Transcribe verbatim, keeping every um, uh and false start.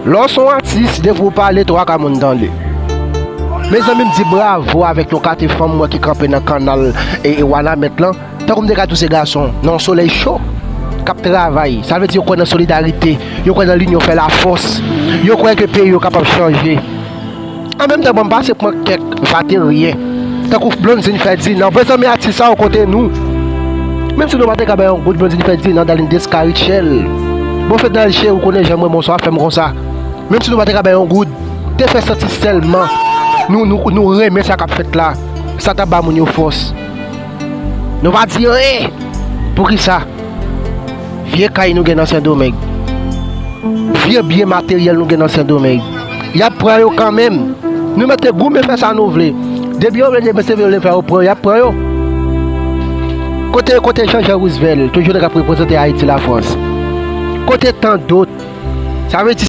Lè w se yon atis, depi w pale, twa ka moun tande. Mezanmi, m di bravo avèk yon kate fanm mwen ki kanpe nan kanal e, e Wanament lan. Tankou m te ka di w se gason, nan yon solèy cho, k ap travay. Sa vle di yo kwè nan solidarite, yo kwè nan linyon fè lafòs, yo kwè ke peyi yo kapab chanje. An menm tan, bon, m pase pran kèk vateryen. Tankou Blondine Ferdinand. Mezanmi, atis sa yo kote nou. Menm si nou pa te ka bay yon goud, Blondine Ferdinand, Darline Desca, Rutshelle. Bon, fèt nan Alche, ou konnen jan mwen, bonswa, fè m konsa. Menm si nou pa te ka bay yon goud, te fè santi sèlman nou, nou, nou renmen sa k ap fèt la. Sa t ap ba moun yo fòs. Nou pa di anyen. Poukisa? Vye kay nou gen nan Sendomeng. Vye byen materyèl nou gen nan Sendomeng. Y ap pran yo kanmenm. Nou mete goumen fè sa nou vle. Depi yo vle, depi se vle fè yo pran, y ap pran yo. Kote, kote Jean Jean Roosevelt, toujou nèg ap reprezante Ayiti Lafrans? Kote tandot? Sa vle di